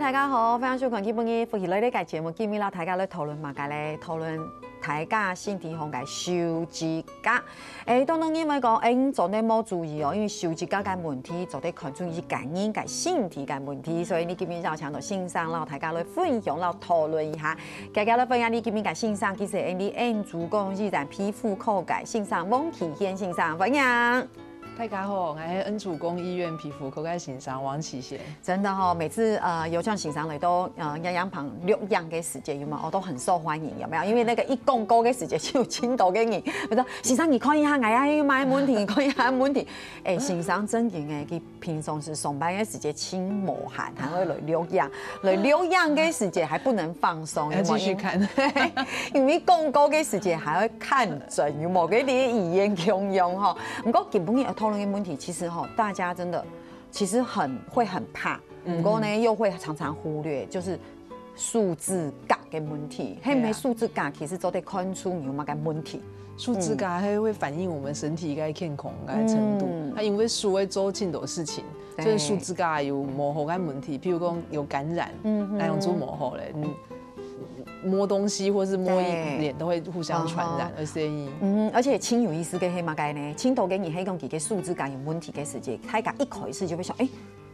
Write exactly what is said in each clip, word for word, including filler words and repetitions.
大家好，歡迎收看今晡日福氣來了个節目。今日摎大家來討論麼个咧？討論大家身體項个手指甲。誒，當多人會講，誒，你做得無注意哦，因為手指甲个問題，做得看出一個人个身體个問題，所以你今日邀請到先生，摎大家來分享，摎討論一下。大家來分享你今日个先生，其實係你恩主公醫院皮膚科个先生，王啟賢先生，歡迎。 大家好，𠊎係恩主公醫院皮膚科个先生王啟賢。真的吼，每次，呃，有請先生來到，呃，陽光旁錄影个時節，有沒有？哦，都很受歡迎，有沒有？因為那個一廣告个時節，就有盡多个人，我說：「先生，你看一下，𠊎也有麼个問題，你看一下問題。」誒，先生正經誒，佢平常時上班个時節盡無閒，還會來錄影，來錄影个時節還不能放鬆，有沒有？要繼續看。因為廣告个時節還會看診，有無？跟你的語言共樣吼。 毋過今晡日要討論个問題，其實吼，大家真的其實很，會很怕，嗯。毋過呢，又會常常忽略，就是手指甲个問題。係毋係手指甲其實做得看出你有麼个問題？手指甲係會反映我們身體个健康个程度，嗯。它因為手會做盡多事情，對。所以手指甲有無好个問題，譬如講有感染，嗯哼。那樣就無好咧。嗯。 摸東西或是摸一點都會互相傳染，對。而且，嗯，而且盡有意思个係麼个呢？盡多个人係講佢个手指甲有問題个時節，大家一開始就會想，誒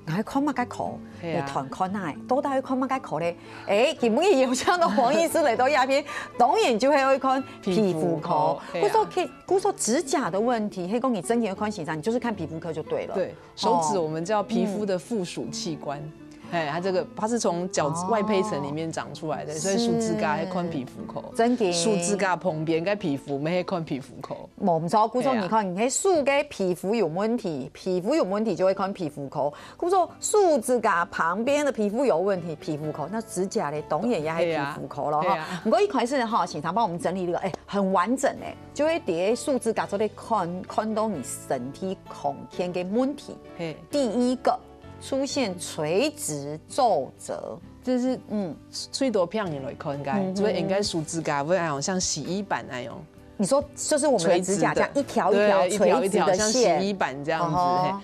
，𠊎看麼个科？係啊。你看看哪，到底愛看麼个科咧？誒，今晡日邀請到黃醫師來到這片，當然就係愛看皮膚科。皮膚科，對啊。故所，故所指甲的問題，係講你真的要看先生，你就是看皮膚科就對了。對。 手指我們叫皮膚的附屬器官，哦。嗯。哎，它這個，它是從角質，哦。外胚層裡面長出來的，所以手指甲係看皮膚科。真的。手指甲旁邊个皮膚，乜係看皮膚科。無錯，故所你看，係啊。你係手个皮膚有問題，皮膚有問題就會看皮膚科。故所手指甲旁邊的皮膚有問題，皮膚科，那指甲咧，當然也係皮膚科了哈。係啊。係啊。不過一開始哈，請他幫我們整理一個，哎，很完整哎，就會在手指甲做得看，看到你身體康健个問題。 嘿。第一個出現垂直皺褶。這是，嗯。最多病人來看个，嗯哼。就會應該手指甲會好像洗衣板那樣。你說，就是我們的指甲這樣垂直的。一條一條垂直的線。對，一條一條，像洗衣板這樣子，哦吼。嘿。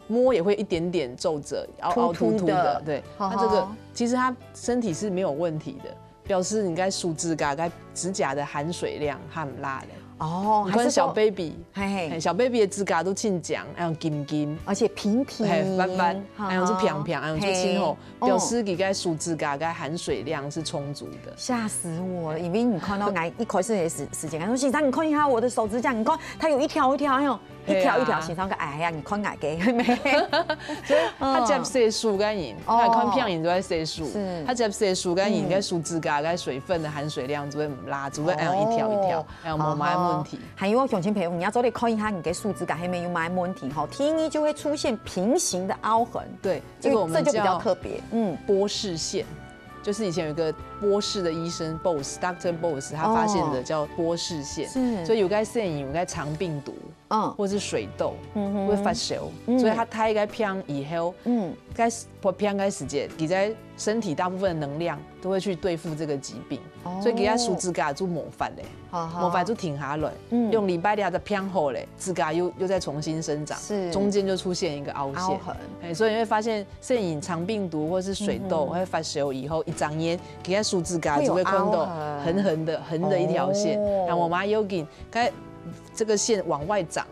摸也會一點點皺褶，凹凹凸凸的，凸凸的。對。哦吼。它這個，其實它身體是沒有問題的。 表示你个手指甲个指甲的含水量還毋罅咧。哦，你看小baby，還是說，嘿嘿。嘿，小baby的指甲都盡靚，還有金金，而且平平，嘿，彎彎，哈哈。還有是平平，還有就盡好，嘿，表示佢个手指甲个含水量是充足的。嚇死我了，因為你看到𠊎一開始的時，時間，𠊎說：「先生，你看一下我的手指甲，你看它有一條一條，哎喲， 一條一條，係啊。先生講：「哎呀，你看𠊎个，係無？」所以較捷洗手个人，哦。𠊎看病人都愛洗手。是。較捷洗手个人，嗯。个手指甲个水分的含水量就會毋罅，就會恁樣一條一條，哦。恁樣無麼个問題。好好。還有哦，鄉親朋友，你愛做得看一下你个手指甲係無有麼个問題吼，第一就會出現平行的凹痕。對，這個我們叫，因為這就比較特別，嗯。波氏線。 就是以前有一個波氏的醫生，Bose，Doctor Bose，他發現的叫波氏線。哦。是。所以有个細人，有个腸病毒，嗯。或是水痘，嗯哼。會發燒，嗯。所以他，他應該病以後，嗯。該發病个時節，佢个身體大部分的能量都會去對付這個疾病，哦。所以佢个手指甲就無法咧，好好。無法就停下來，嗯。兩禮拜了就病好咧，指甲又，又再重新生長，是。中間就出現一個凹陷。凹痕。哎，所以你會發現 細人腸病毒或是水痘，嗯哼。會發燒以後，一眨眼，佢个手指甲就會看到痕痕的，會有凹痕。痕的一條線，哦。然後我們要緊，該這個線往外長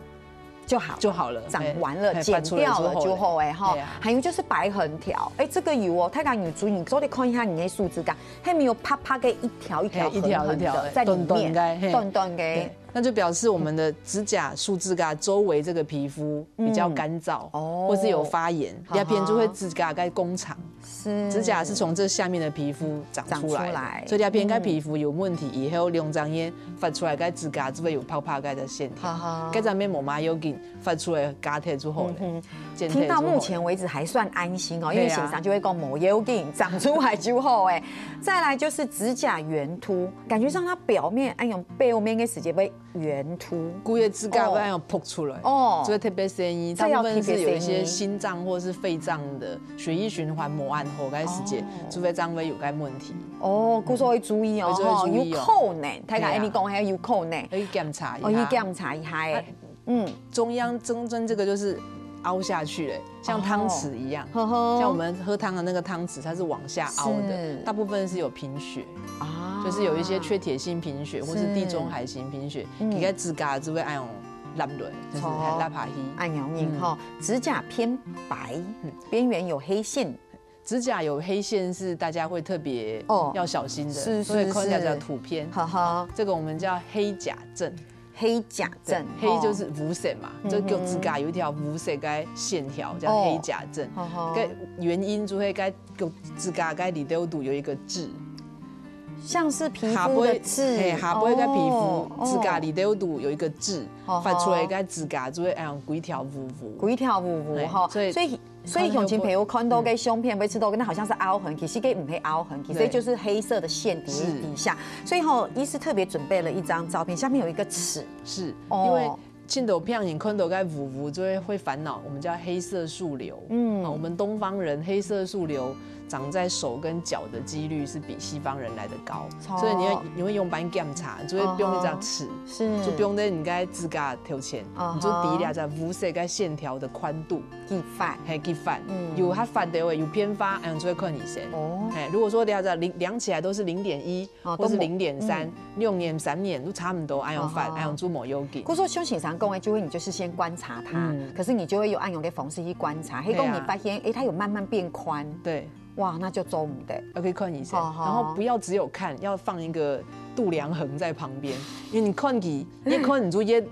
就好，就好了，長完了，嘿，剪掉了就好，發出來就好了。哎，哈。對啊。還有就是白痕條，哎，這個有哦，大家有注意，你做得看一下你的手指甲，係無有白白个一條一條，嘿，一條一條，痕痕的在裡面，短短个，嘿。短短个。對。 那就表示我們的指甲、手指甲周圍這個皮膚比較乾燥，嗯。哦。或是有發炎，好好。這片就會指甲該工廠。是。指甲是從這下面的皮膚長出來的，長出來。所以這片該皮膚有問題以後，兩眨眼發出來該指甲就會有白白个線條。好好。該上面無麼个要緊，發出來加鐵就好了。嗯哼。剪掉就好了。聽到目前為止還算安心哦，因為，對啊。先生就會講無要緊，長出來就好哎。再來就是指甲圓凸，感覺上它表面，哎喲，背後面个時節會 圓凸。佢个指甲會恁樣凸出來，哦。就會特別細膩，這要大部分是有一些心臟或是肺臟的血液循環無恁好个時節，哦。就會這樣會有个問題。哦，故所愛注意哦，吼，愛注意哦。有可能，大家恁樣講，還有可能。可以檢查一下。哦，去檢查一下，哎。啊，嗯。中央正正這個就是凹下去了，像汤匙一样，呵呵像我们喝汤的那个汤匙，它是往下凹的，是大部分是有贫血，啊就是有一些缺铁性贫血或是是地中海型贫血，嗯你个指甲就会哎呦烂了，就是哦拉爬稀。哎呦，你哈，指甲偏白，边缘有黑线，指甲有黑线是大家会特别哦要小心的，是是所以看一下叫是图片。哈哈，这个我们叫黑甲症，黑甲对症，黑就是乌色嘛，嗯就脚指甲有一条乌色个线条，叫哦黑甲症。哈哈，个原因就会个脚指甲个里头肚有一个痣，像是皮下背肤的痣，嘿，下背个皮肤哦指甲里头肚有一个痣，哦发出来个指甲就会哎样规条乌乌。有一条乌乌嘿哈，所以所以所以乡亲朋友看到个相片，会知道那好像是凹痕，其实个不是凹痕，其实对就是黑色的线底是底下。所以吼，医师特别准备了一张照片，下面有一个尺，是，哦因为青头片人看到个乌乌，就会会烦恼，我们叫黑色素瘤。嗯嗯，我们东方人黑色素瘤长在手跟脚的几率是比西方人来的高，哦所以你会你会用板检查，就会用一张尺，是就用在你个指甲头前，嗯哼你就抵了这乌色个线条的宽度。几发嘿，几发，嗯有较发的话，有偏发，哎，就会看医生。哦。嘿，如果说量量起来都是零点一，哦或是都没零点三，六年、三年都差不多，哎，用发，哦哎，用做某 yogi。故所休息上讲的，就会你就是先观察它，嗯可是你就会有按用的方式去观察，嘿，对啊讲你发现，哎，它有慢慢变宽，对，哇，那就做唔得。要可以看医生，好好然后不要只有看，要放一个度量衡在旁边，因为你看几越看你就越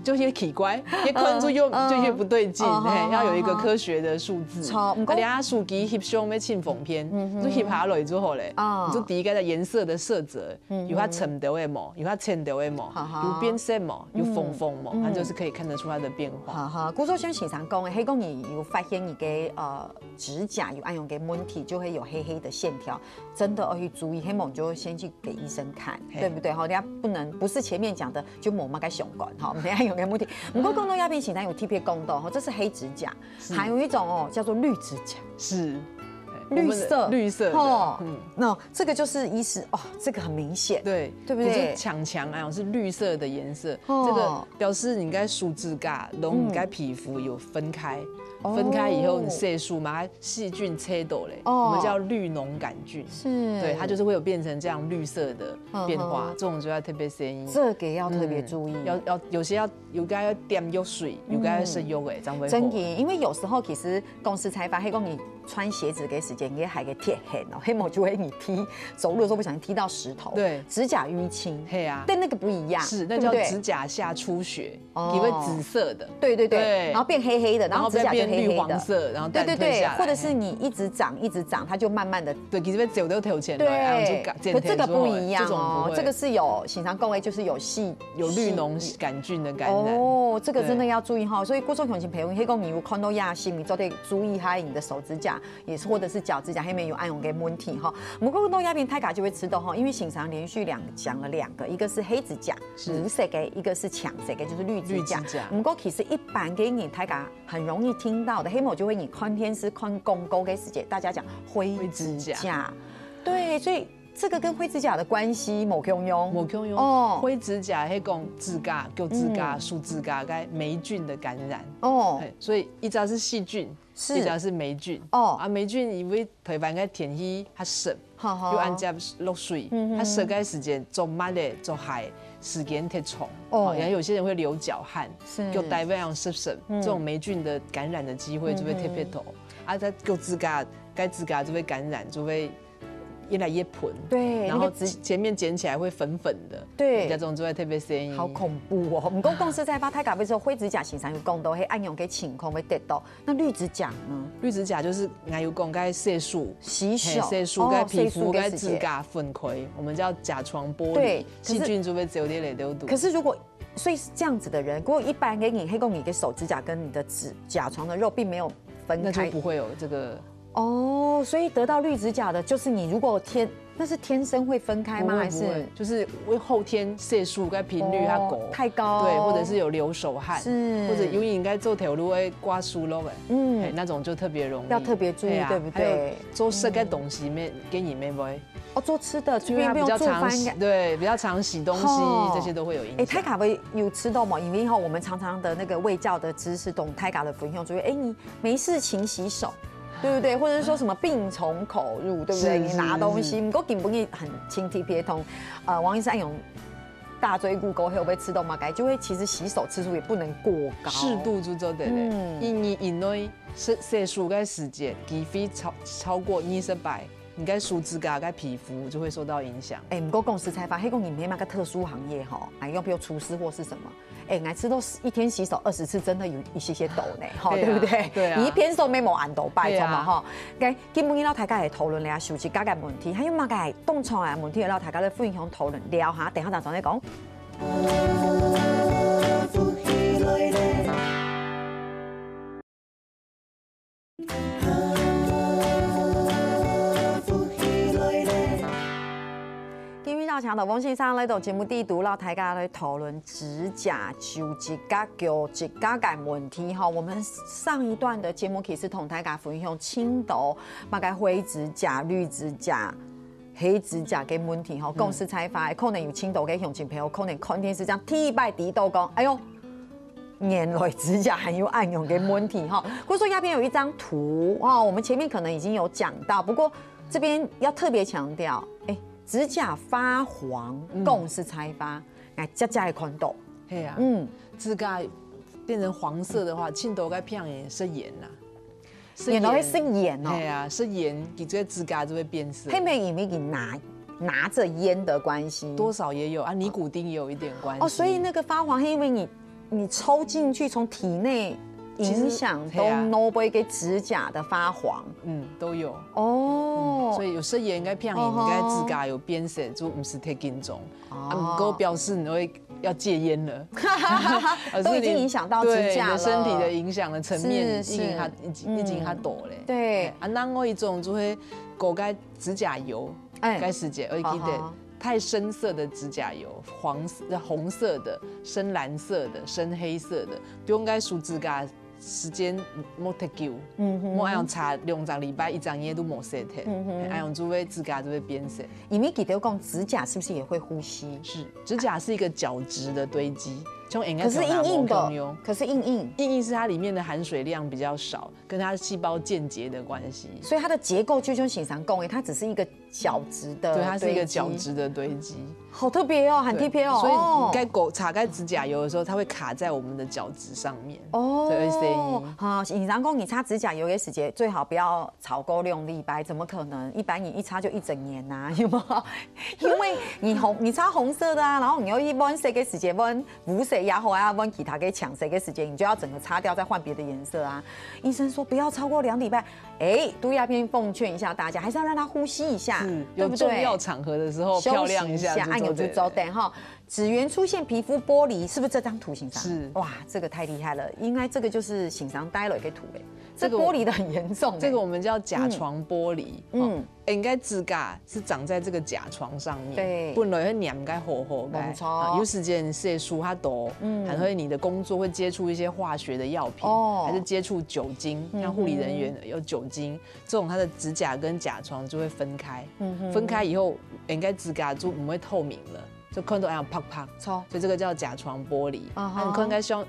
就越奇怪，越看就越嗯就越不对劲，嗯嘿，嗯要有一个嗯科学的数字。好，不过而且它数据翕相要清风片，嗯哼就翕下来就好嘞。啊你就第一个在颜色的色泽，嗯哼有它沉的位冇，有它浅的位冇，好好有变色冇，有缝缝冇，嗯它就是可以看得出它的变化。哈哈，故所休息上讲的，嘿，讲你有发现你个呃指甲有按用个问题，就会有黑黑的线条，真的要去注意，黑毛就先去给医生看，嘿对不对？哈，人家不能不是前面讲的就某嘛该相关哈，人家有个问题。不过讲到亚平形，他有特别讲到哈，这是黑指甲，还有一种哦叫做绿指甲。是，绿色我们的绿色吼的，嗯，那这个就是医师哦，这个很明显，对，对不对你就强强啊，是绿色的颜色，哦这个表示你该手指甲，然后你该皮肤有分开，哦分开以后你色素嘛，它细菌切走嘞，哦我们叫绿脓杆菌，是，对，它就是会有变成这样绿色的变化嗯哼，这种就要特别小心。这个要特别注意。要要有些要有该要点药水，有该要食药诶，这样会好真的，因为有时候其实公司才发现，讲你穿鞋子的时间，你还个贴痕哦，黑毛就会你踢，走路的时候不小心踢到石头，对指甲淤青，嘿啊，但那个不一样，是，那对不对叫指甲下出血，哦皮会紫色的。对对对，对然后变黑黑的，然后指甲就黑黑的，然后再变绿黄色，然后对对对，淡退下来或者是你一直长一直长，它就慢慢的。对，其实被走都头前对，来，然后就改剪可这个不一样哦，剪出来这种不会这个是有，形上讲的就是有细有绿脓杆菌的感染。哦，这个真的对要注意哈。所以，故所乡亲朋友，黑公你有看到亚心，你做得注意一下你的手指甲，也是或者是脚指甲，黑面有按用个问题哈。不过，到亚平大家就会知道哈，因为形上连续两讲了两个，一个是黑指甲，是无色的，一个是强色的，就是绿指甲。绿指甲不过，其实一般的人大家很容易听到的，黑毛就会你看电视看广告的时间，大家讲灰指甲，灰指甲对，所以这个跟灰指甲的关系，某共用，某共用哦灰指甲，黑讲指甲、脚指甲、嗯手指甲，该霉菌的感染。哦，对，所以一只是细菌，是一只是霉菌。哦啊，霉菌因为台湾个天气它湿，好好又按加落水，嗯哼它湿个时间做慢嘞，做害时间太长。哦哦，然后有些人会流脚汗，是就代表要湿湿，嗯这种霉菌的感染的机会就会特别多。啊，它脚指甲、该指甲就会感染，就会越来越膨。对，然后那个指前面剪起来会粉粉的，对这种就会特别生意。好恐怖哦！我们公公司在发太卡贝之后，灰指甲形上有讲到，黑暗用个情况会得到。那绿指甲呢？绿指甲就是还有讲该色素，洗手，嘿色素哦跟皮肤色素跟跟指甲分开，我们叫甲床剥离，对可是细菌就会走进来流毒。可是如果所以是这样子的人，如果一般给你黑过你的手指甲跟你的指甲床的肉并没有分开那就不会有这个哦，所以得到绿指甲的，就是你如果天那是天生會分開嗎？不會，還是不會，就是會後天色素跟頻率較高，哦，太高。對，或者是有流手汗，是。或者有人應該做頭路會掛手落的，嗯。嘿，那種就特別容易。要特別注意，嘿啊，對不對？還有做事个東西，嗯。没，建议妹妹。哦，做吃的，因为它比较常洗，这边不用做饭应该。对，比较常洗东西，哦。这些都会有影响。哎，大家会有吃到吗？因为哈，我们常常的那个卫教的知识，懂大家的分享，就会，哎，你没事勤洗手。 对不对？或者是说什么病从口入，对不对？是，你拿东西，是。不过根本你很清洁别通，呃，王医生用大嘴骨沟会不会吃到嘛？该就会其实洗手次数也不能过高。适度就做得了。嗯。一日以内洗，洗手个时间，几乎超，超过二十摆，你个手指甲个皮肤就会受到影响。哎，不过讲实在话，迄个你没那个特殊行业哈，哎，又比如厨师或是什么， 哎，每次都一天洗手二十次，真的有一些些抖呢，哈，对啊，对不对？对啊。你一天手没有按到拜托嘛，对啊。哈。OK，今晡日老大家来讨论了手指甲个问题，还有么个动创啊问题，老大家来分享讨论聊哈，等一下再上来讲。 今日早上，同王先生來到節目底肚，摎大家來討論指甲、手指甲、腳趾甲个問題哈。我們上一段的節目其實同大家分享盡多，麼个灰指甲、綠指甲、黑指甲个問題哈。嗯。講實在話，可能有盡多个鄉親朋友，可能看電視這樣，第一擺知道講，哎喲， 原來指甲還有恁樣个問題哈。故所這邊有一張圖哦，我們前面可能已經有講到，不過這邊要特別強調，哎，指甲發黃，嗯。講實在話，哎，遮遮會看到。嘿啊，嗯。指甲變成黃色的話，盡多个病人食鹽啦。食鹽。原來會食鹽哦。嘿啊，食鹽，佢个指甲就會變色。係毋係因為佢拿，拿著菸的關係？多少也有啊，尼古丁也有一點關係。哦，所以那個發黃，係因為你 你抽進去，從體內影響到，其實，嘿啊。腦部个指甲的發黃。嗯，都有。哦。嗯，所以有食菸个病人，哦吼。應該指甲有變色，就毋使忒緊張。哦。啊，毋過表示你會要戒菸了。都已經影響到指甲了。而是你，對，你的身體的影響的層面，是，已經較，是。已經，已經較多咧。嗯。對。嘿，啊，另外一種就會搞个指甲油，哎。該時節，我記得，好好。 太深色的指甲油，黃色、紅色的、深藍色的、深黑色的，毋好个手指甲時間無忒久，嗯哼。莫恁樣差兩隻禮拜、一隻月都無洗忒，嗯哼。恁樣就會指甲就會變色。因為記得講指甲是不是也會呼吸？是，指甲是一個角質的堆積，像人家可是硬硬的，頭那毛共樣。可是硬硬。硬硬是它裡面的含水量比較少，跟它細胞間接的關係。所以它的結構就像先生講的，它只是一個 角質的，對，它是一個堆積。角質的堆積。好特別哦，很特別哦。對，所以你該狗，哦。擦該指甲油的時候，它會卡在我們的角質上面。哦。對，會生。哈，你常講你擦指甲油的時節，最好不要超過兩禮拜，怎麼可能？一般你一擦就一整年吶，有沒有？因為你紅，你擦紅色的啊，然後你又一般色的時節，換烏色也好啊，換其他个強色的時節，你就要整個擦掉，再換別的顏色啊。醫生說不要超過兩禮拜。 哎，都要先奉勸一下大家，還是要讓它呼吸一下，是，對不對？有重要場合的時候，休息一下，漂亮一下就做得了。按鈕就做得哈。指緣出現皮膚剝離，是不是這張圖形上？是。哇，這個太厲害了，應該這個就是先生帶來的圖嘞。這個我，這剝離得很嚴重欸。這個我們叫甲床剝離，嗯。哦，嗯。應該指甲是長在這個甲床上面，對。本來會黏該厚厚的，沒錯。啊，有時間色素較多，嗯。還會你的工作會接觸一些化學的藥品，哦。還是接觸酒精，嗯哼。像護理人員有酒精， 這種它的指甲跟甲床就會分開，嗯哼。分開以後，應該指甲就毋會透明了，就看到哎呀啪啪。著。所以這個叫甲床剝離。啊哈。那你看看像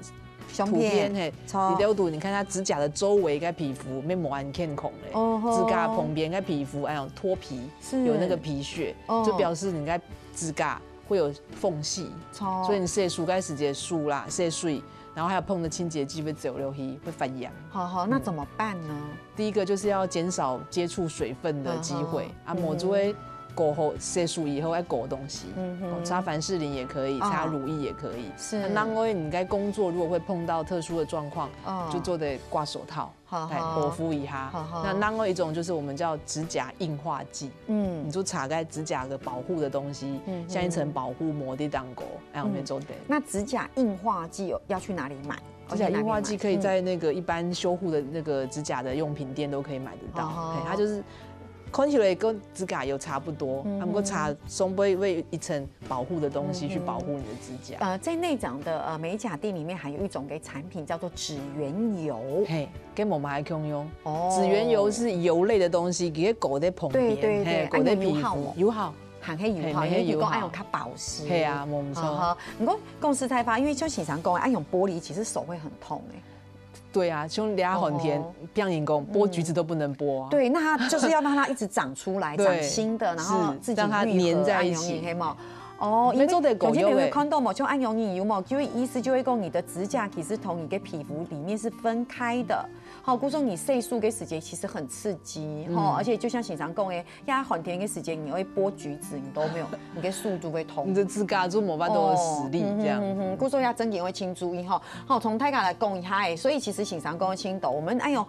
相片，圖片，嘿，著。你都讀，你看它指甲的周圍該皮膚，面膜按健康嘞，哦吼。指甲旁邊該皮膚，哎呀脫皮，是。有那個皮屑，哦。就表示你該指甲會有縫隙，著。所以你洗手該時節手啦，洗水，然後還有碰的清潔劑會走流去，會發炎。好好，那怎麼辦呢？嗯。 第一個就是要減少接觸水分的機會，嗯哼。啊，無就會過後，洗手以後愛過東西，嗯哼。哦，擦凡士林也可以，哦。擦乳液也可以。是。啊，另外你在工作如果會碰到特殊的狀況，哦。就做得掛手套，好好。來保護一下。好好。那另外一種就是我們叫指甲硬化劑，嗯。你就擦該指甲的保護的東西，嗯哼。像一層保護膜的當中，哎，我們做得。嗯。那指甲硬化劑有，要去哪裡買？ 指甲硬化劑可以在那個一般修護的那個指甲的用品店都可以買得到。哦。嘿，它就是看起來跟指甲油差不多，嗯哼。啊，毋過擦上背會有一層保護的東西去保護你的指甲。呃，在內掌的，呃，美甲店裡面還有一種个產品叫做指緣油。嘿，跟我們還共用。哦。指緣油是油類的東西，佢个膏在旁邊，對，對，對，嘿，膏在皮膚，啊，有效無？有效。還係有效，嘿，因為佢講愛用較保濕。嘿啊，無錯。啊哈，毋過講實在話，因為像先生講的，愛用玻璃，其實手會很痛欸。 對啊，像這下寒天，哦。別人講剝橘子都不能剝啊。對，那他就是要讓它一直長出來，對，長新的，然後自己是，讓它黏在一起。愈合，恁樣仔，係無？哦，因為有些人會看到嘛，像恁樣仔有無？就會意思就會講，你的指甲其實同你的皮膚裡面是分開的。好，故所你洗手的時節其實很刺激，吼，嗯。而且就像先生講的， 呀，寒天个時節，你會剝橘子，你都沒有，你个手就會痛。你的指甲就無法度使力，哦，這樣。嗯哼，嗯哼，故所要真的會請注意吼。好，同大家來講一下欸，所以其實先生講个青豆，我們哎喲，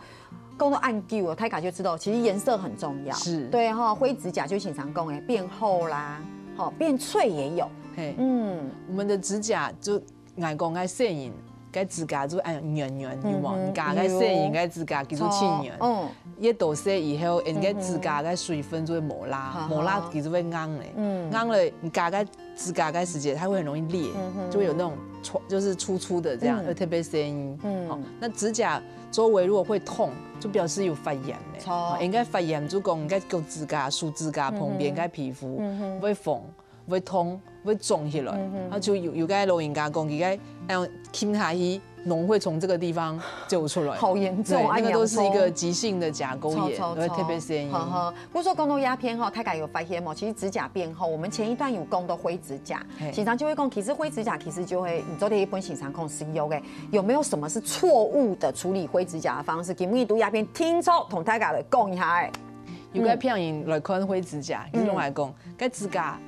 講到恁久了，大家就知道，其實顏色很重要。是。對吼，灰指甲就先生講的，變厚啦，吼，變脆也有。嘿。嗯。我們的指甲就 𠊎講个細人，个指甲就恁樣軟軟，有無？嗯哼，你家个細人个指甲佢就盡軟。有。嗯。越到細以後，人个指甲个水分就會無啦，嗯哼。無啦佢就會硬咧。嗯。硬咧，你家个指甲个時節，它會很容易裂，嗯哼。就會有那種粗，就是粗粗的這樣，嗯。會特別細人。嗯。好，那指甲周圍如果會痛，就表示有發炎咧。著。好，應該發炎就講你个腳指甲、手指甲旁邊个皮膚，嗯哼。會紅。 會痛，會腫起來，嗯哼。然後就有，有个老人家講，佢个，哎喲，撳下去，膿會從這個地方走出來。好嚴重，對，那個都是一個急性的甲溝炎，哎喲，會特別顯眼。著，著，著。好，好。不過說講到這片吼，大家有發現無？其實指甲變厚，我們前一段有講到灰指甲，嘿。先生就會講，其實灰指甲其實就會，你昨天一本先生講是有个，有沒有什麼是錯誤的處理灰指甲的方式？今日在這片聽眾同大家來講一下欸。有个病人來看灰指甲，嗯。佢就來講， 該指甲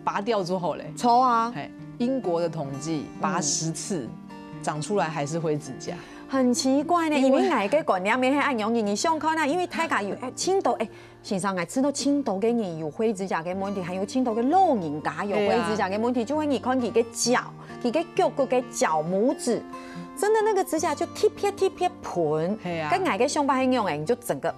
拔掉就好咧。著啊。嘿，英國的統計，拔十次，嗯。長出來還是灰指甲。很奇怪呢，因為，因為𠊎个觀念也係恁樣，你想看啊，因為大家有，哎，盡多，哎，先生，𠊎知道盡多个人有灰指甲个問題，還有盡多个老人家有灰指甲个問題，對啊。就係你看佢个腳，佢个腳骨个腳拇指，真的那個指甲就特別特別賁。嘿啊。跟𠊎个想法一樣欸，你就整個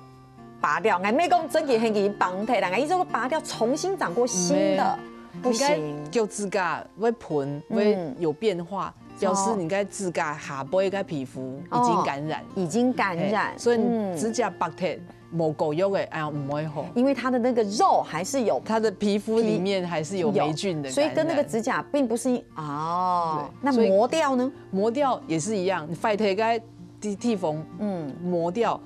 拔掉，𠊎毋係講真个係佢綁忒啦，𠊎意思說拔掉，重新長過新的，嗯，不行。你个腳指甲會賁，嗯。會有變化，表示你个指甲下背个皮膚已經感染。哦，已經感染，嘿，所以你指甲拔忒，嗯。無膏藥个，哎呀，毋會好。因為它的那個肉還是有，它的皮膚裡面還是有黴菌的感染。皮，有，所以跟那個指甲並不是一，哦，對，那磨掉呢？所以磨掉也是一樣，你壞忒个地，地方，嗯。磨掉，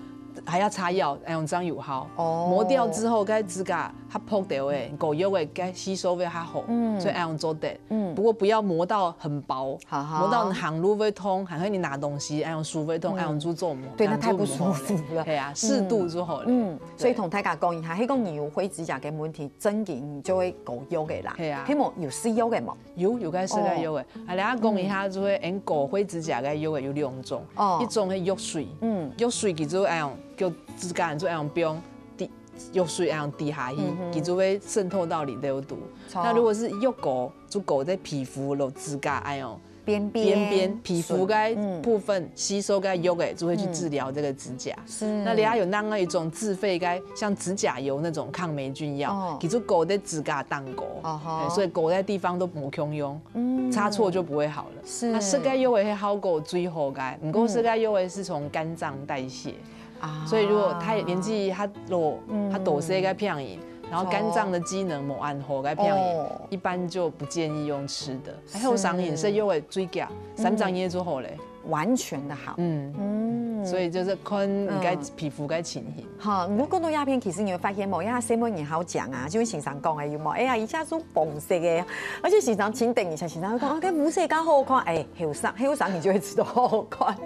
還要擦藥，愛用張油膏。哦。磨掉之後，該指甲較薄條个，膏藥个，該吸收會較好，嗯。所以愛用做得。嗯。不過不要磨到很薄，好好。磨到你行路會痛，還係你拿東西，愛用手會痛，嗯。愛用做做磨，對，那太不舒服了。這樣就毋好了。對啊，適度就好了。嗯，對。所以同大家講一下，係講你有灰指甲个問題，真个你就會膏藥个啦。對啊。係無，有食藥个無？ 有，有該食个藥个。哦。啊，來講一下，就係𠊎等膏灰指甲个藥个有兩種。哦。一種係藥水，嗯。藥水佢就恁樣，叫指甲就恁樣放，滴，藥水恁樣滴下去，嗯哼。佢就會滲透到你个肚。著。那如果是藥膏，就膏在皮膚摎指甲恁樣，邊邊，邊邊，皮膚个，嗯。部分吸收个藥个，就會去治療這個指甲。嗯。 是。那你還有另外一種自費个，像指甲油那種抗黴菌藥，哦。佢就膏在指甲頂高，哦吼。對，所以膏个地方都無共樣，嗯。擦錯就不會好了。是。那食該藥个係效果最好个，毋過食該藥个係從肝臟代謝，啊。所以如果佢年紀較老，嗯。較大歲个病人，然後肝臟的機能無恁好个病人，哦。一般就不建議用吃的。還有後生人食藥个最佳，嗯。三隻月就好咧。 完全的好。嗯。嗯。所以就是看你个，嗯。皮膚个情形。哈，毋過講到這片，其實你會發現無，因為細妹人好講啊，就像先生講个有無？哎呀，一下就紅色个，而且先生請等一下，先生會講，啊，該烏色較好看，哎，後生，後生你就會知道好看。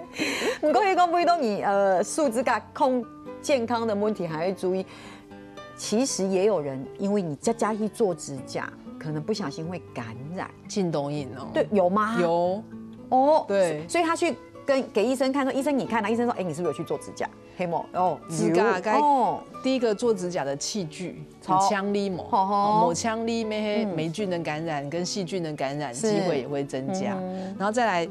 毋過你講，為著你，呃，手指甲控健康的問題，還要注意， 其實也有人因為你假假去做指甲，可能不小心會感染。盡多人哦。對，有嗎？有。哦，對。所以他去跟，給醫生看說，醫生你看啊，醫生說，哎，你是不是有去做指甲？係無？哦，指甲該，有。哦。第一個做指甲的器具，好。有清理無？好好。哦，無清理，該，嗯。黴菌的感染跟細菌的感染機會也會增加。是。嗯哼。然後再來，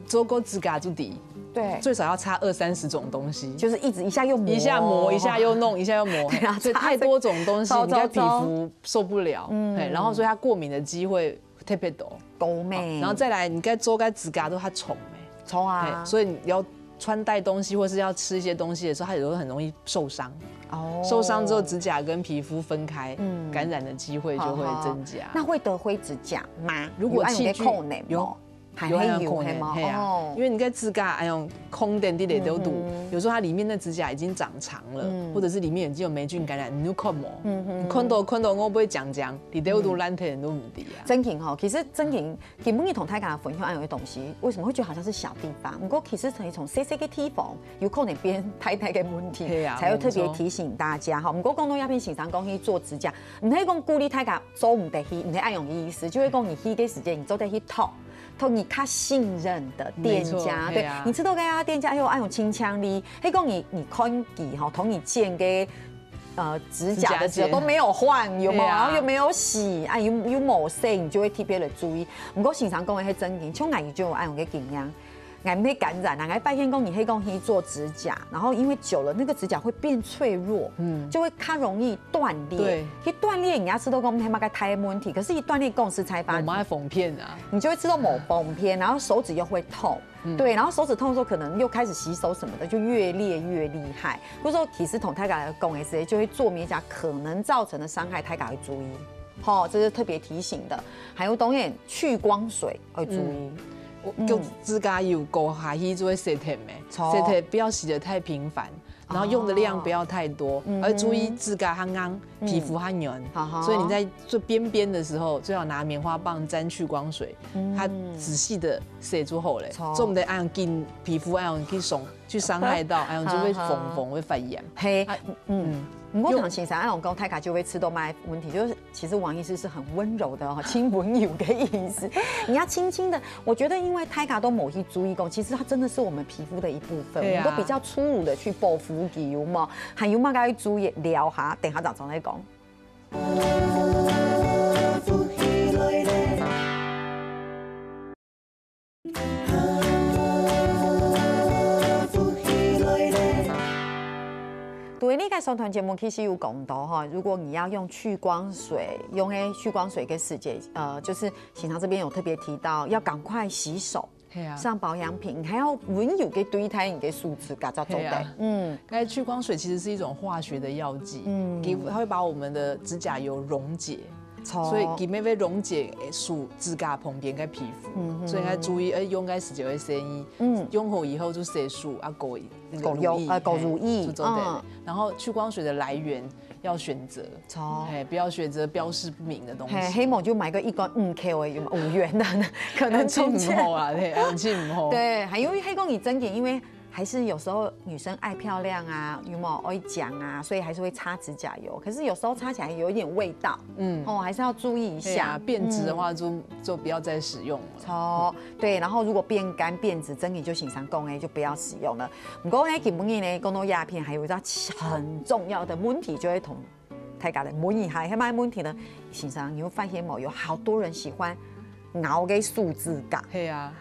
做過指甲就知，对，最少要擦二三十种东西，就是一直一下又磨，一下磨一下又弄，一下又磨，对啊所以太多种东西，擦你应该皮肤受不了，嗯嘿，然后所以它过敏的机会特别多。狗美，然后再来，你该做个指甲都它虫哎，虫啊嘿，，所以你要穿戴东西或是要吃一些东西的时候，它有时候很容易受伤。哦受伤之后，指甲跟皮肤分开，嗯感染的机会就会增加。那会得灰指甲吗？如果有按器具个扣呢，有哦还有还有有黑吗？嘿啊哦，因为你在指甲，哎呦，空点地里都堵，嗯有时候它里面的指甲已经长长了，嗯或者是里面已经有霉菌感染，你就看不。嗯哼你看到看到我不会讲讲，你都堵烂天都唔知啊。真紧吼，其实真紧，今晡日同大家分享有个东西，为什么会觉得好像是小地方？不过其实可以从细细个地方，有可能变大大个问题，嘿啊才会特别没错提醒大家哈。不过讲到这边，先生讲去做指甲，唔系讲鼓励大家做唔得去，唔系爱用个意思，就会讲你去个时间，你做得去托。托你较信任的店家，没错对嘿啊你知道个啊，店家又爱用清腔力，迄讲你你看佢吼，同你剪个呃指甲的时候指甲剪都没有换，有没有？对啊然后又没有洗，啊又又没洗，你就会特别的注意。不过先生讲的迄真经，像我就有爱用个经验。俺没感染啊，俺发现讲你黑讲去做指甲，然后因为久了那个指甲会变脆弱，嗯，就会较容易断裂。对，其实断裂你要知道讲没嘛个太问题，可是一断裂公司才发我们爱缝片啊，你就会吃到某方片，然后手指又会痛。对，然后手指痛的时候，可能又开始洗手什么的，就越裂越厉害。或者说，其实同大家来讲的时候，就会做美甲可能造成的伤害，大家会注意。吼，这是特别提醒的。还有当然去光水要注意。我就指甲油过下去就会洗脱咩，错洗脱不要洗得太频繁，然后用的量不要太多，而注意指甲很硬，皮肤很软，好好所以你在做边边的时候，最好拿棉花棒沾去光水，它仔细的洗就好了。错做唔得按紧皮肤按紧伤，去伤害到，哎，就会缝缝会发炎。嘿，啊嗯，不过唐先生，按我讲，大家就会吃到麦问题，就是其实王医师是很温柔的哦，亲温柔的意思。你要轻轻的，我觉得因为大家都没去注意过，其实它真的是我们皮肤的一部分，对啊我们都比较粗鲁的去保护皮肤嘛，还有嘛该注意聊哈，等下早上再讲。对，你个上段节目其实有讲到哈，如果你要用去光水，用个去光水个时节，呃，就是先生这边有特别提到，要赶快洗手，对啊，上保养品，你还要温柔个对待你个手指甲才做得。对啊嗯，该去光水其实是一种化学的药剂，嗯嗯，它会把我们的指甲油溶解，错所以佢会溶解手指甲旁边个皮肤，嗯哼所以应该注意，哎，用个时节会建议，嗯嗯，用好以后就洗手啊，过那个过油乳液，呃过乳液嘿就做得了嗯。然后去光水的来源要选择，错。哎，不要选择标示不明的东嘿，西。黑某就买个一罐五 K 的，有吗？五元的，可能安静中间唔好啊，对，安静唔好。对，还有黑讲你真的，因为还是有时候女生爱漂亮啊，有没有爱讲啊，所以还是会擦指甲油。可是有时候擦起来有一点味道，嗯，哦，还是要注意一下对啊。，变质的话就就不要再使用了。哦，对，然后如果变干变质，真的就先生讲哎，就不要使用了。不过呢，今晡日呢，讲到鸦片，还有一个很重要的问题，就会同大家来问一下，什么问题呢？先生，你有发现没有？有好多人喜欢咬个手指甲，对啊，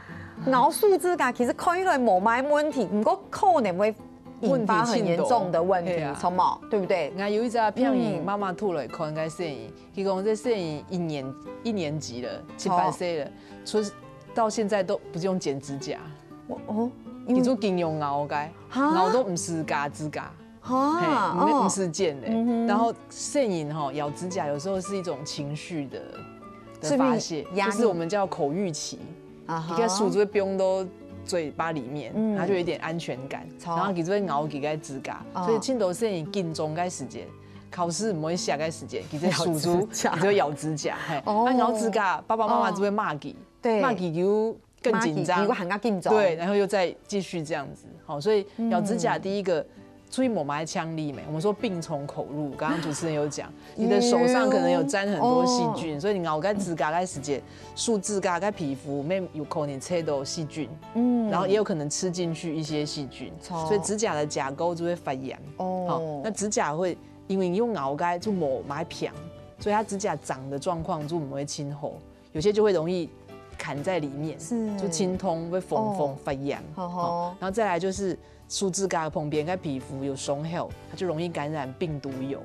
咬手指甲其实看起来没么问题，不过可能会引发很严重的问题，问题很多对啊什么？对不对？我有一只病人，嗯妈妈吐了一口，应该是一，结果这是一年一年级了，七八岁了，说是到现在都不是用剪指甲，我哦，因为你就经用咬该，哈咬都不是嘎指甲。哈，嘿，没哦不是贱的。嗯哼然后摄影哈，咬指甲有时候是一种情绪的的是不是发泄，压力就是我们叫口欲期，啊哈一个手就会冰到嘴巴里面，嗯然后就有一点安全感，超然后你就会咬几个指甲，哦所以青岛摄影进中该时间，考试唔会下该时间，你在数珠，咬指甲你就会咬指甲，嘿，哦那咬指甲，爸爸妈妈就会骂你，对骂你就更紧张比我，还要更早。对，然后又再继续这样子，好，所以咬指甲第一个。注意我们还枪力没？我们说病从口入，刚刚主持人有讲，你的手上可能有沾很多细菌，所以你咬个指甲个时间，手指甲个皮肤没有可能吃到细菌，嗯然后也有可能吃进去一些细菌，错所以指甲的甲沟就会发炎。哦好，那指甲会因为你用咬该就没买平，所以它指甲长的状况就不会清好，有些就会容易卡在裡面，是，就清通會紅紅發炎。然後再來就是手指甲旁邊的皮膚有傷口，它就容易感染病毒疣。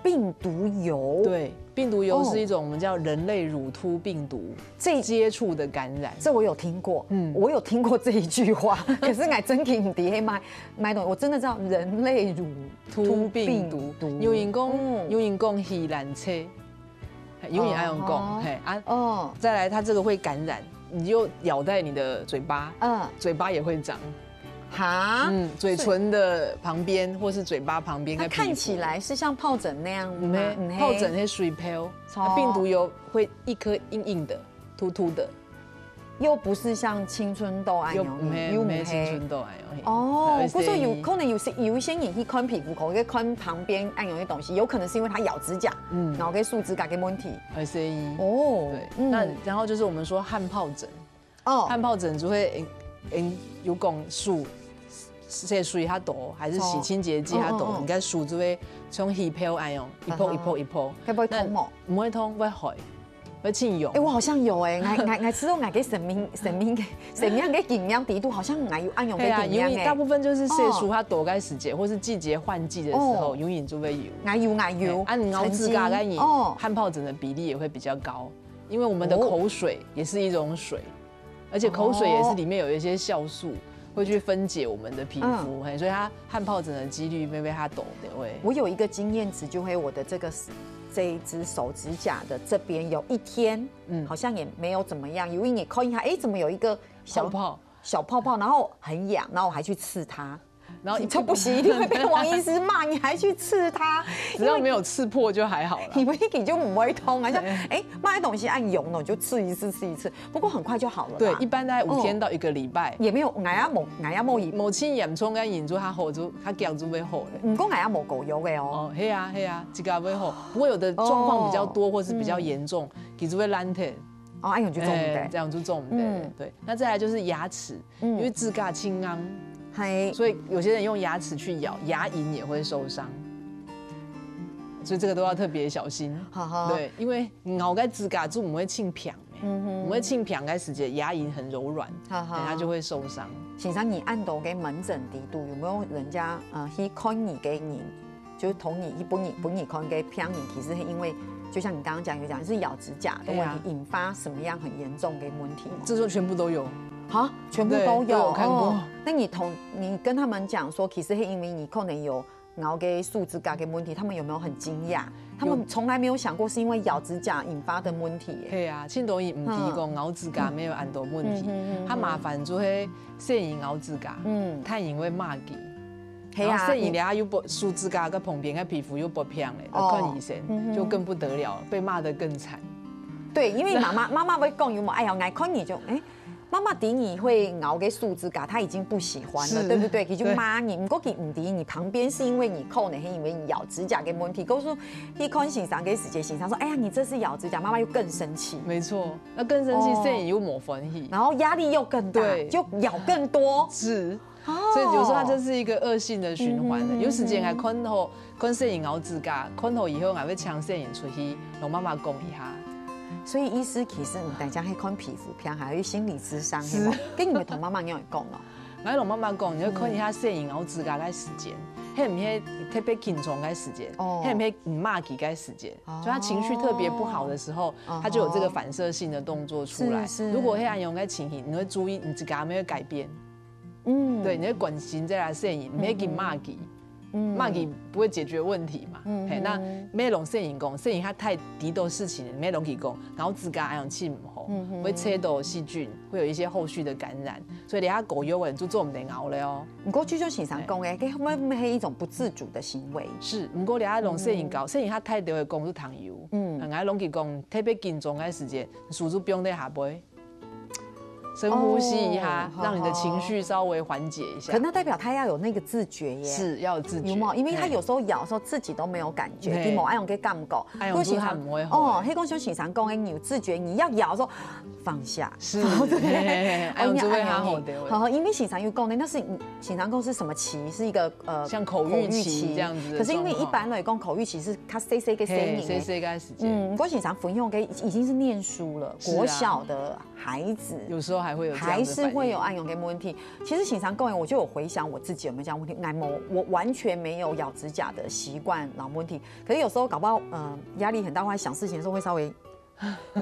病毒疣，對，病毒疣是一種我們叫人類乳突病毒，這接觸的感染。這我有聽過，嗯，我有聽過這一句話，可是我真的不知道買買東西，我真的知道人類乳突病毒，有人講，有人講眩爛車。 有人愛用講，嘿啊，哦，再來它這個會感染，你就咬在你的嘴巴，嗯，嘴巴也會長，哈，嗯，嘴唇的旁邊或是嘴巴旁邊，它看起來是像疱疹那樣嗎？疱疹是水泡，它病毒疣會一顆硬硬的、凸凸的。 又不是像青春痘那樣，又毋係，又毋係青春痘那樣。哦，故所有可能有些有一些人去看皮膚科，去看旁邊那樣的東西，有可能是因為他咬指甲，嗯，然後跟手指甲的問題。所以，哦，對，那然後就是我們說汗疱疹，哦，汗疱疹就會，嗯，有講手洗水較多，還是洗清潔劑較多，你看手就會像水泡那樣，一泡一泡一泡，會不會痛哦？毋會痛，會好。 會清油。哎，我好像有哎，𠊎𠊎𠊎知道𠊎个生命生命个生命个經驗底肚，好像𠊎有恁樣个經驗哎。對啊，因為大部分就是歲數較大个時節，或是季節換季的時候，容易就會有。𠊎有，𠊎有。啊，你咬指甲該你汗疱疹的比例也會比較高，因為我們的口水也是一種水，而且口水也是裡面有一些酵素，會去分解我們的皮膚，嘿，所以它 汗疱疹的機率會比較多的喂。我有一個經驗值，就係我的這個這一隻手指甲的這邊有一天，嗯，好像也沒有怎麼樣，有一天看一下，哎，怎麼有一個小泡泡，小泡泡，然後很癢，然後我還去刺它。然後一就不行，一定會被王醫師罵，你還去刺它，只要沒有刺破就還好了。你們一點就不會痛啊，像哎，買東西恁癢了，就刺一次，刺一次。 不過很快就好了啦。對，一般大概五天到一個禮拜。也沒有，𠊎也無，𠊎也無一，無盡嚴重个人就較好，就較強就會好了。毋過𠊎也無膏藥个哦。哦，係啊，係啊，這個會好。不過有的狀況比較多，或是比較嚴重，其實會爛忒。哦，哎喲，就中的。哎，這樣就中的。嗯，對。那再來就是牙齒，因為指甲清啊，嘿，所以有些人用牙齒去咬，牙齦也會受傷。所以這個都要特別小心。好好，對，因為咬个指甲就毋會清平。 嗯哼，毋會清平个時節，牙齦很柔軟，哈哈，等下就會受傷。先生，你恁多个門診底肚，有沒有人家呃去看你个人，就同你一般你本你看个病人，其實是因為就像你剛剛講有講是咬指甲的問題，引發什麼樣很嚴重的問題嗎？這種全部都有。啊，全部都有，對，都有看過。哦，那你同你跟他們講說，其實是因為你可能有 咬个手指甲个問題，他們有沒有很驚訝？他們從來沒有想過是因為咬指甲引發的問題耶。係啊，盡多人毋知講咬指甲乜有恁多問題，較麻煩就係細人咬指甲，嗯，大人會罵佢。係啊，然後細人咧又不手指甲个旁邊个皮膚又不平咧，要看醫生，就更不得了，被罵得更慘。對，因為媽媽媽媽會講，有無？哎呀，愛看你就哎。 媽媽知你會咬个手指甲，她已經不喜歡了，對不對？佢就罵你，毋過佢毋知你旁邊是因為你可能是因為你咬指甲个問題。告訴去看先生个時節，先生說：「哎呀，你這是咬指甲。」媽媽又更生氣。沒錯，那更生氣，細人又無歡喜，然後壓力又更大，對，就咬更多。是，所以有時候它就是一個惡性的循環了。有時間還看好 看細人咬指甲，看好以後，𠊎會請細人出去，同媽媽講一下。所以意思其實毋單淨係看皮膚病，還有心理諮商，係無？該你會同媽媽仰般講哦？𠊎同媽媽講，你愛看一下細人咬指甲个時間，係毋係特別緊張个時間，係毋係毋罵佢个時間，就他情緒特別不好的時候，他就有這個反射性的動作出來。如果係恁樣个情形，你會注意你自家有沒有改變。 嗯，對，你會關心這個細人，毋係緊罵佢，罵佢不會解決問題嘛。嘿，那乜同細人講，細人佢太知道事情，乜同佢講，咬指甲恁樣盡毋好，會摻到細菌，會有一些後續的感染，所以你較膏藥仔就做毋得咬了哦。毋過就像先生講个，該會毋會係一種不自主的行為？是，毋過你愛同細人講，細人佢太知會講就聽有，嗯，愛同佢講，特別緊張个時節，手就放在下背。 深呼吸一下，讓你的情緒稍微緩解一下。可那代表他要有那個自覺耶。是，要有自覺。有沒有？因為他有時候咬的時候自己都沒有感覺，對。佢無恁樣个感覺。哎喲，不過先生，就他不會後悔。哦，那個像先生講的，你有自覺，你要咬的時候放下。是，對。哎喲，就會好好的。好，因為先生有講的，那是先生講是什麼期？是一個呃，像口欲期這樣子的狀況。可是因為一般來講，口欲期是他細細个聲音，嘿，細細个時間。嗯，不過先生分享个已經是念書了，是啊。國小的孩子，有时候还会有这样的反应。还是会有恁樣个问题。其实先生讲完，我就有回想我自己有没有这样问题。哎，我，我完全没有咬指甲的习惯，老问题。可是有时候搞不好，呃，压力很大，或者想事情的时候会稍微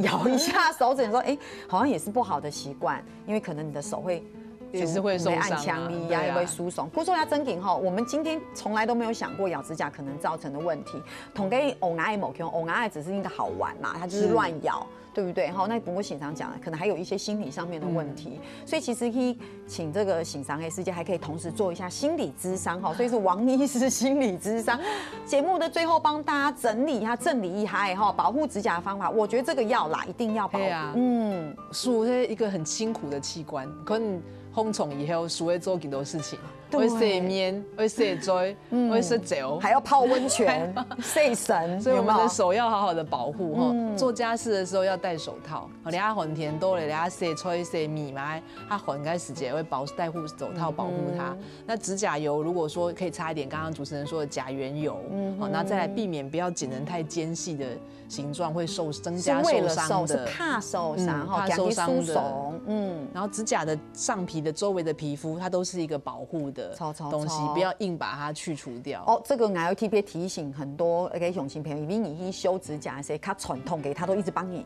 咬一下手指，说，哎，好像也是不好的习惯，因为可能你的手会也是会受伤啊，就没按强力呀，对啊。也会疏松。故所要正经吼，我们今天从来都没有想过咬指甲可能造成的问题。同个咬牙的无共，咬牙只是一个好玩嘛，它就是乱咬。是。对不对？哈，那不过先生讲的，可能还有一些心理上面的问题，嗯。所以其实去请这个先生的时间，还可以同时做一下心理諮商哈，所以是王医师心理諮商。节目的最后帮大家整理一下，整理一下哈，保护指甲的方法，我觉得这个要啦，一定要保护。对啊。嗯。手是一个很辛苦的器官，可能红肿以后，手会做很多事情。 对。愛洗面，愛洗嘴，嗯。愛食酒。还要泡温泉，洗身，所以我们的手要好好地保护哈。有没有？嗯。做家事的时候要戴手套，好，你看寒天到了，你看洗菜、洗米嘛，它寒个时节会保，戴护手套保护它。嗯哼。那指甲油如果说可以擦一点，刚刚主持人说的甲原油，嗯哼。好，那再来避免不要剪成太尖细的形状，会受，增加受伤的。是为了受，是怕受伤，嗯，哈，怕受伤的。这样去疏松，嗯。然后指甲的上皮的周围的皮肤，它都是一个保护的东西，不要硬把它去除掉。哦，这个我要特别提醒很多个乡亲朋友，因为你去修指甲那些，他传统个，他都一直帮你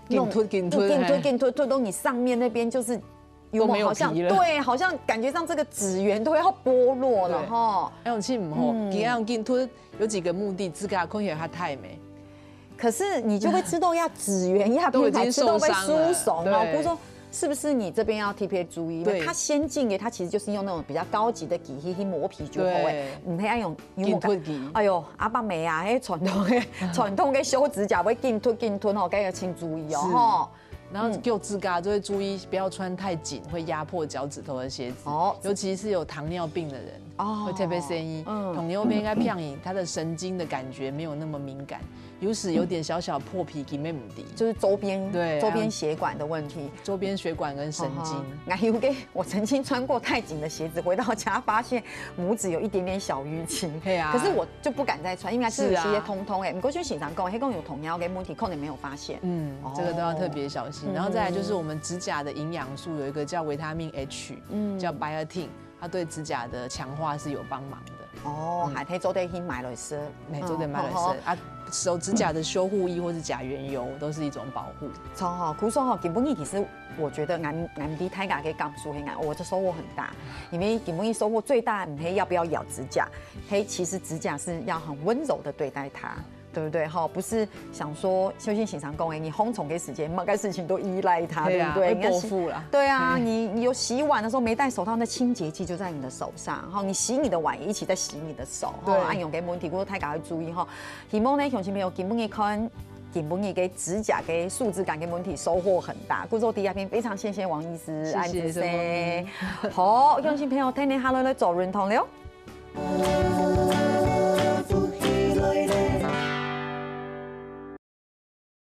弄，紧脱，紧脱，紧脱，嘿。紧脱，脱到你上面那边就是有没有，都没有皮了。好像，对，好像感觉上这个指缘都要剥落了哈。对。哎，我去唔好，嗯。今天紧脱有几个目的，指甲看起来它太美。 可是你就会知道要指缘，要都已经受伤了，平台知道被疏松哦。对。故所是不是你这边要特别注意？因为对。它先进的，它其实就是用那种比较高级的机器去磨皮就好了。对。嗯，那要用，用紧脱皮。哎呦，阿爸美啊，那传统的，传统的修指甲会紧脱紧脱哦，大家请注意哦，是。吼。 然后脚趾甲就会注意不要穿太紧，会压迫脚趾头的鞋子。哦。尤其是有糖尿病的人，哦。会特别建议。嗯。糖尿病应该骗你，他的神经的感觉没有那么敏感，有时有点小小破皮，给妹妹的。就是周边，对啊。周边血管的问题。周边血管跟神经。嗯哼。哎，有个，我曾经穿过太紧的鞋子，回到家发现拇指有一点点小淤青。对啊。可是我就不敢再穿，因为它是有些，是啊。通通哎。不过就先生讲，那个有糖尿病的问题，可能没有发现。 嗯，哦。这个都要特别小心。嗯。然后再来就是我们指甲的营养素有一个叫维他命H，嗯。叫biotin，它对指甲的强化是有帮忙的。哦，嗯。还可以做得去买来吃。没，做得买来吃。哦，好，好。啊，手指甲的修护液或是甲原油都是一种保护。好，好，故所吼，今晡日其实我觉得俺，俺对大家个感受很好，我的收获很大。因为今晡日收获最大，你要不要咬指甲？嘿，其实指甲是要很温柔的对待它。 对不对？哈，不是想说，就像先生讲的，你红肿的时间，每个事情都依赖它，对啊，对不对？会报复啦。你要洗，对啊，嘿。你，你有洗碗的时候没戴手套，那清洁剂就在你的手上，哈，你洗你的碗也一起在洗你的手，哈，对。啊，有个问题，不过大家要注意哈。希望呢，乡亲朋友今晡日看，今晡日个指甲个素质感个问题收获很大。故所第一篇非常谢谢王医师，谢谢，安子生。好，乡亲朋友，天天哈喽来做运动了。